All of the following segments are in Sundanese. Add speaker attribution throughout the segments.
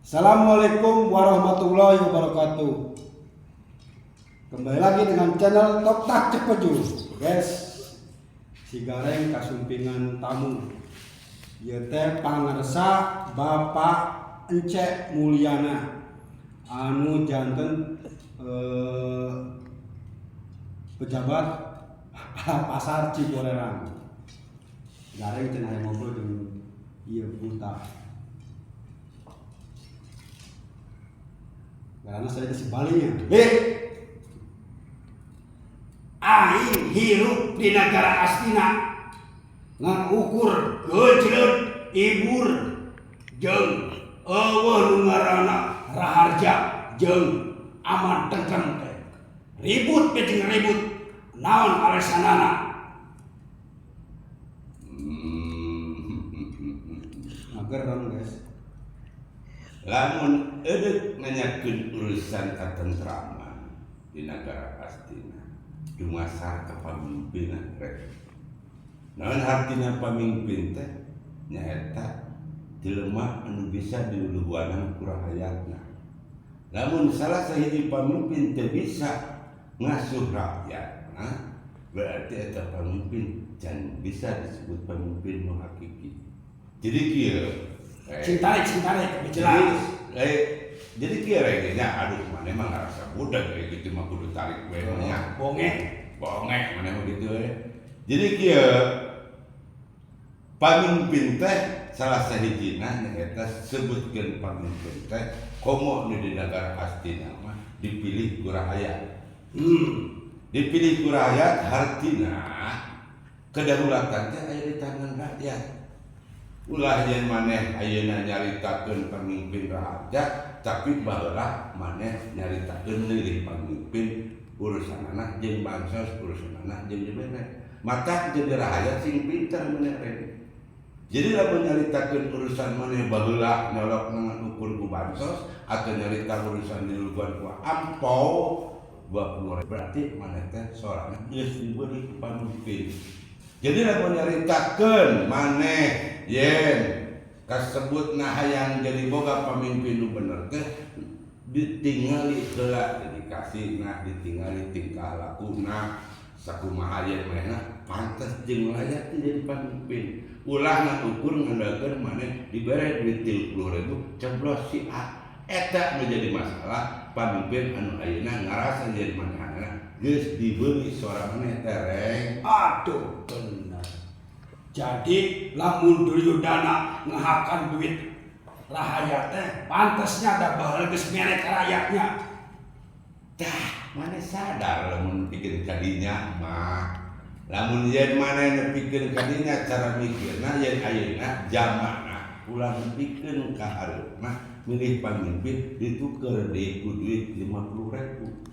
Speaker 1: Assalamualaikum warahmatullahi wabarakatuh. Kembali lagi dengan channel Tok Tak Cepeju. Guys, si Gareng kasumpingan tamu. Ieu teh pangersa Bapak Encek Mulyana anu janten pejabat Pasar Cibolerang. Gareng cenah hayang ngobrol jeung ieu buta. Karena saya di sebaliknya.
Speaker 2: Eh, aing hirup di negara Astina ngan ukur geucreut ibur jeung euweuh nu ngaranna raharja jeung aman tentrem teh. Ribut we jeung ribut, naon alasanana?
Speaker 1: Ngagerem, guys.
Speaker 3: Lamun edek nanyakeun urusan katentraman di negara Astina, dumasar kepemimpinan rek. Naon artina pamimpin teh? Nyaeta jelema anu bisa diluluhuanan ku rahayatna. Lamun salah sahiji pamimpin teu bisa ngasuh rakyat, nah, berarti eta pamimpin can bisa disebut pamimpin nu hakiki. Jadi kieu.
Speaker 2: Cing tarik, cing tarik, lebih
Speaker 3: Jadi,
Speaker 2: jelas.
Speaker 3: jadi kieu rek nya, aduh, maneh mah ngarasa budak kayak gitu mah kudu tarik we mah nya.
Speaker 2: Bonge.
Speaker 3: Bonge maneh mah gitu we. Jadi kieu, pamimpin teh salah sahijina nyaeta sebutkeun pamimpin teh komo nu di negara Astina mah dipilih ku rakyat. Dipilih ku rakyat hartina kedaulatan teh aya di tangan rakyat. Ulah yen maneh ayeuna nyaritakeun pamimpin raja, tapi baheula maneh nyaritakeun milih pamimpin urusanana jeung bansos, urusanana jeung dibere. Mata jadi rakyat sing pinter maneh rek. Jadi lamun nyaritakeun urusan maneh baheula nyolok ngan ukur ku bansos atau nyarita urusan di luar ku ampau 20, berarti maneh teh sorangan geus diberi ku pamimpin. Jadi lamun nyaritakeun maneh yen kasebut nah hayang jadi boga pamimpin nu bener teh ditingali heula dedikasi, nah, ditingali tingkah lakuna sakumaha yen manehna pantes jeung layak teh jadi pamimpin. Ulah ngan ukur ngandalkeun maneh dibere duit 30.000 coblos si A. Eta nu jadi masalah pamimpin anu ayeuna ngarasa jadi manehna geus dibeli suara maneh teh, Reng.
Speaker 2: Aduh, bener. Jadi lamun Duryudana ngahakan duit rahayat teh pantasnya ada baheula geus mere ka rakyatnya.
Speaker 3: Tah, maneh sadar lamun nepikeun kadinya mah. Lamun yen maneh nepikeun kadinya cara mikirna yen ayeuna zamanna ulah nepikeun ka hareup mah milih pamimpin dituker deui ku duit 50.000.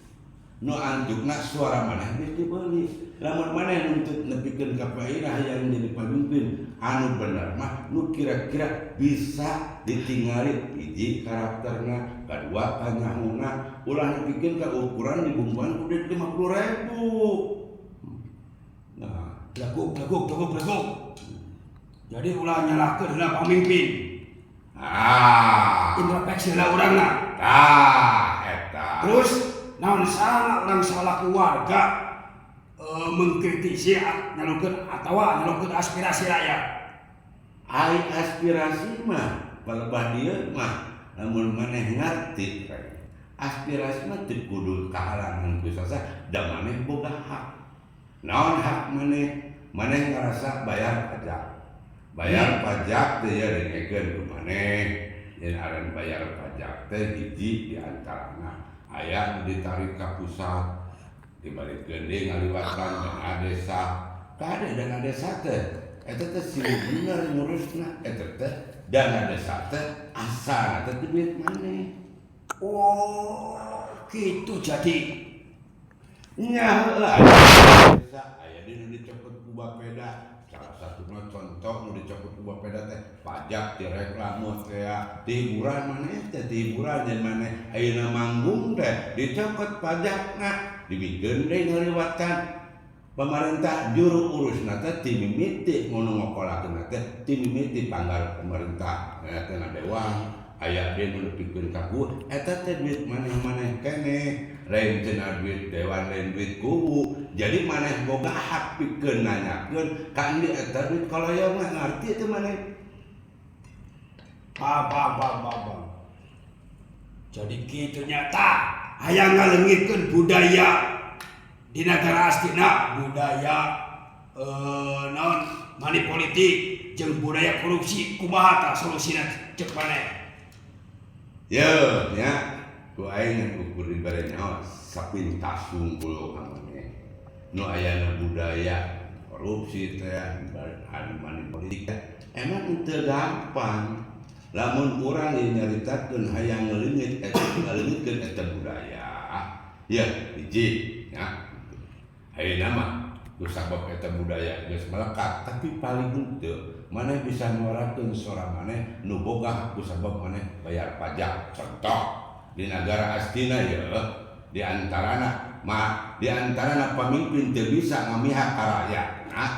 Speaker 3: Nu antukna suara maneh geus dibeli. Lamun maneh nuntut nepikeun ka pairah yang jadi pamimpin anu bener mah nu kira-kira bisa ditingali hiji karakterna, kadua kanyahuna, ulah nepikeun ka ukuran dibumbuan ku duit 50.000. Nah,
Speaker 2: Beleguk, beleguk, beleguk, beleguk. Jadi ulah nyalahkeun heula pamimpin.
Speaker 3: Ah,
Speaker 2: Introspeksi heula urangna.
Speaker 3: Tah eta.
Speaker 2: Terus naon salah urang salaku warga mengkritisi, nyalurkeun atawa nyalurkeun aspirasi rakyat?
Speaker 3: Ai aspirasi mah palebah dieu mah lamun maneh ngarti aspirasi mah teu kudu kahalangan ku sasa da maneh boga hak. Naon hak maneh? Maneh ngarasa bayar pajak. Bayar pajak teh ya dengekeun ku maneh. Yen aran bayar pajak teh hiji di antarana aya nu ditarik ka pusat, dibalikeun deui ngaliwatan dana desa. Kade dana desa teh eta teh si bener ngurusna, eta teh dana desa teh asana teh duit maneh.
Speaker 2: Oh, gitu jadi.
Speaker 3: Nya heula aya desa aya di nu dicopot ku Bapeda. Salah satuna contoh nu dicopot ku Bapeda teh pajak ti reklame teh, ti hiburan maneh teh, ti hiburan yen maneh ayeuna manggung teh dicopot pajakna, dibikeun deui ngaliwatan pemerintah. Juru urusna teh ti mimiti ngono ngokolakeun teh ti mimiti panggal pemerintah teh dewan. Aya deui nu nepikeun ka kuwu eta teh duit maneh-maneh keneh, lain cenah duit dewan, lain duit kuwu. Jadi maneh boga hak pikeun nanyakeun ka endi eta duit koloyongna, ngarti teu maneh?
Speaker 2: Paham, paham, paham, paham, paham. Jadi kitu nyata hayang ngaleungitkeun budaya di negara Astina, budaya naon money politik jeung budaya korupsi, kumaha tah solusina cek maneh?
Speaker 3: Ye nya ku aing ngan ukur dibere nyaho sapintas wungkul ka maneh. Nu ayana budaya korupsi teh anu money politik teh emang teu gampang. Lamun urang ieu nyaritakeun hayang ngaleungit eta ngaleungitkeun eta budaya ya hiji nya ayeuna mah ku sabab eta budaya geus melekat, tapi paling henteu maneh bisa nyuarakeun sora maneh nu boga hak ku sabab maneh bayar pajak. Contoh di negara Astina ya, di antarana ma di antarana pamimpin teu bisa ngamihak ka rakyat. Nah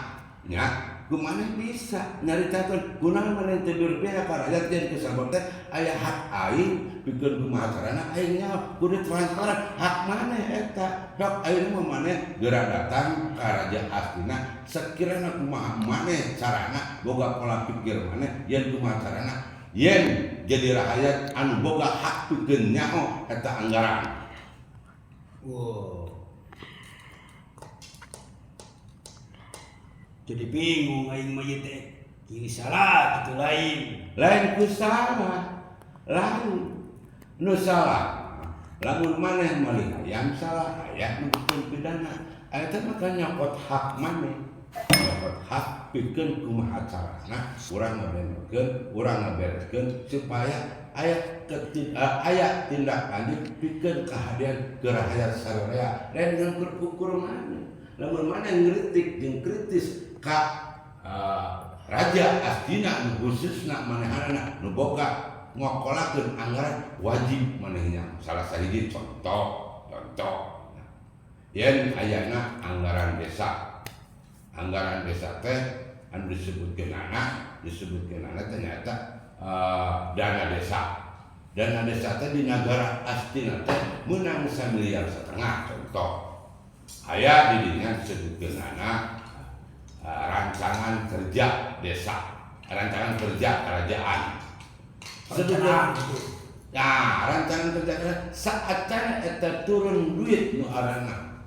Speaker 3: nya ku maneh bisa nyaritakeun kunaon maneh teu berpihak ka rakyat jeung ku sabab teh aya hak aing pikeun kumaha carana aing nyaho kudu transparan hak maneh eta. Dok ayeuna mah maneh geura datang ka Raja Astina sekirana kumaha maneh carana boga pola pikir maneh yen kumaha carana yen jadi rakyat anu boga hak pikeun nyaho eta anggaran.
Speaker 2: Wow. Jadi bingung aing mah ieu teh. Ieu salah kitu lain.
Speaker 3: Lain ku salah. Lain nu salah. Lamun maneh meuli hayam salah, aya nu pikeun pidana. Eta mah kan nyokot hak maneh. Nyokot hak pikeun kumaha carana urang ngabenerkeun, urang ngabereskeun supaya aya aya tindak lanjut pikeun kahadean ke rakyat sararea. Lain ngan ukur maneh. Lamun maneh ngritik jeung kritis ka Raja Astina nu khususna manehanana nu boga ngokolakeun anggaran wajib manehnya. Salah sahiji contoh, contoh yen ayana anggaran desa. Anggaran desa teh anu disebutkeunana, disebutkeunana ternyata dana desa. Dana desa teh di negara Astina teh meunang 1,5 miliar contoh. Aya di dinya disebutkeunana rancangan kerja desa, rancangan kerja kerajaan.
Speaker 2: Perencanaan gitu.
Speaker 3: Nah, rancangan kerja kerajaan saat eta turun duit nu arana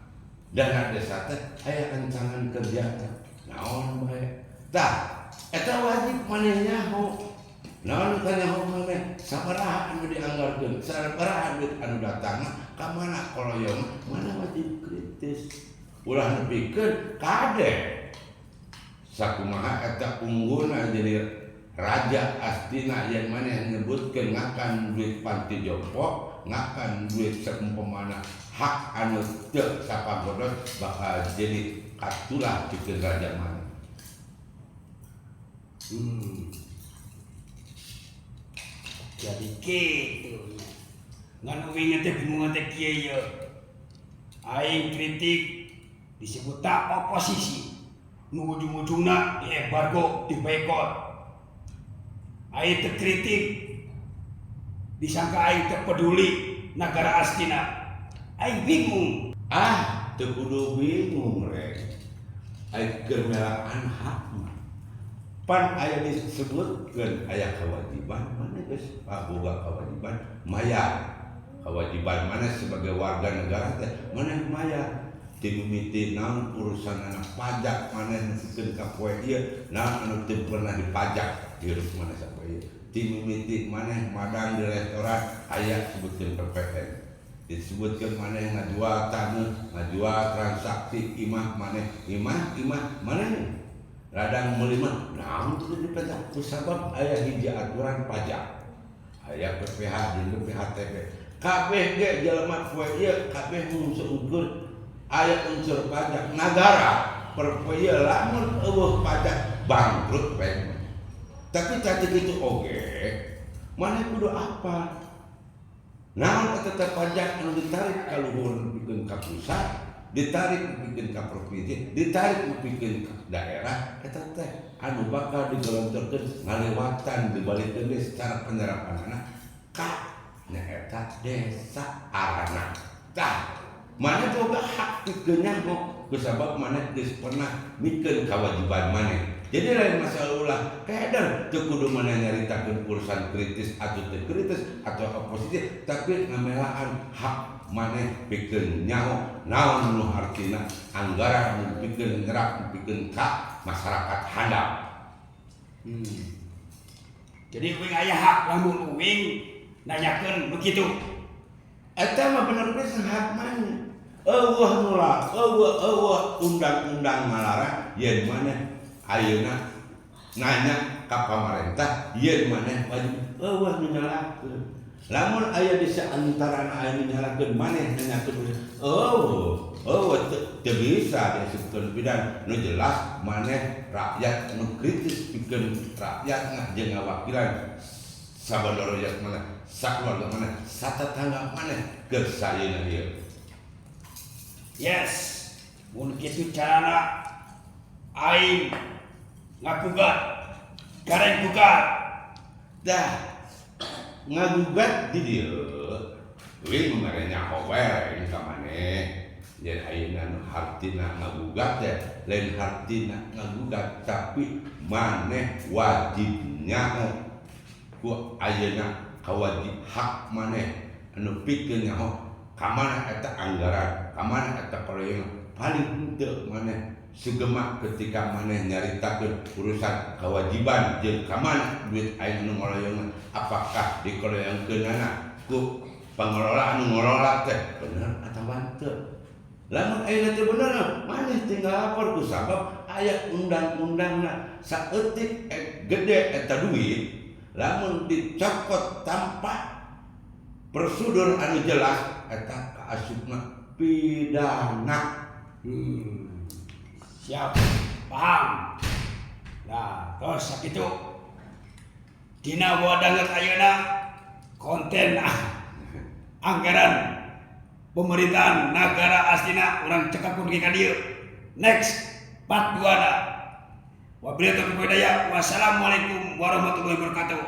Speaker 3: dana desa teh aya rancangan kerja teh naon bae. Tah, eta wajib maneh nyaho. Naon ka nyaho maneh? Sabaraha anu dianggarkeun, sabaraha duit anu datangna ka mana koloyong, mana wajib kritis. Ulah nepikeun kade sakumaha eta unggulna jadi Raja Astina yang mana yang nyebutkeun ngakan duit panti jompo, ngakan duit seumpamana hak anu teu sapagodos bakal jadi katulah pikeun raja mana.
Speaker 2: Jadi kitu nya. Ngan uing teh bingung teh kieu ye. Aing kritik disebut tak oposisi. Nu ujung-ujungna di embargo, di boikot. Aing teu kritik disangka aing teu peduli negara Astina. Aing bingung.
Speaker 3: Ah, teu kudu bingung rek. Aing keur melaan hak mah. Pan aya disebutkeun aya kewajiban mana geus boga kewajiban mayar. Kewajiban mana sebagai warga negara teh maneh mayar. Timimiti naon urusan anak pajak maneh nepikeun ka poe ieu naon anu teu pernah dipajak hirup maneh sapoe ieu. Timimiti maneh madang di restoran aya sebutkeun PPN. Disebutkeun maneh ngajual taneuh, ngajual transaksi imah maneh, imah imah maneh ladang meuli mah naon teu dipajak ku sabab aya hiji aturan pajak. Aya PPH jeung PPHTP. Kabeh ge jelema poe ieu kabeh mung seukur aya unsur pajak nagara per poe ieu lamun eueuh pajak bangkrut bae. Tapi tadi kitu oge maneh kudu apa? Naon eta teh pajak anu ditarik ka luhur nepikeun ka pusat, ditarik nepikeun ka provinsi, ditarik nepikeun ka daerah, eta teh anu bakal digelontorkeun ngalewatan dibalikeun deui secara penyerapanana Ka nyaeta desa Arana. Tah, maneh boga hak pikeun nyaho kusabab maneh geus pernah mikeun kewajiban maneh. Jadi lain masalah ulah keder, teu kudu maneh nyaritakeun urusan kritis atau teu kritis atau oposisi, tapi ngamelaan hak maneh pikeun nyaho naon nu hartina anggaran nu pikeun nyerap, pikeun ka masyarakat handap.
Speaker 2: Jadi uing aya hak lamun uing nanyakeun begitu.
Speaker 3: Eta mah bener pisan hak maneh. Euweuh nula, euweuh euweuh undang-undang ngalarang yen maneh ayeuna nanya ka pamarentah yen maneh wajib, euweuh nu nyalahkeun. Lamun aya di saantarana aya nu nyalahkeun maneh nanyakeun, euweuh, euweuh, teu bisa disebutkeun pidana. Nu jelas maneh rakyat nu kritis pikeun rakyat jeung ngawakilan sabodoroyat maneh, sakeluarga maneh, satetangga maneh keur sayeuna ieu.
Speaker 2: Yes. Mun kitu carana aing ngagugat. Gareng gugat.
Speaker 3: Dah ngagugat di dieu uing mere nyaho we ka maneh yen ayeuna nu hartina ngagugat teh lain hartina ngagugat, tapi maneh wajib nyaho ku ayeuna kawajib hak maneh anu pikeun nyaho ka mana eta anggaran, ka mana eta proyek. Paling henteu maneh sugema ketika maneh nyaritakeun urusan kewajiban jeung ka mana duit aing anu ngoloyongan, apakah dikoloyongkeunana ku pengelola anu ngolola teh bener atawa henteu. Lamun ayeuna teu bener, maneh tinggal lapor ku sabab aya undang-undangna. Saeutik gede eta duit, lamun dicokot tanpa prosedur anu jelas, eta kaasupna pidana.
Speaker 2: Siap, paham. Nah, terus sakitu. Dina wadanget ayeuna konten anggaran pemerintahan Nagara Astina urang cekap dugi ka dieu. Next part 2 na. Wabillahi taufiq wal hidayah. Wassalamualaikum warahmatullahi wabarakatuh.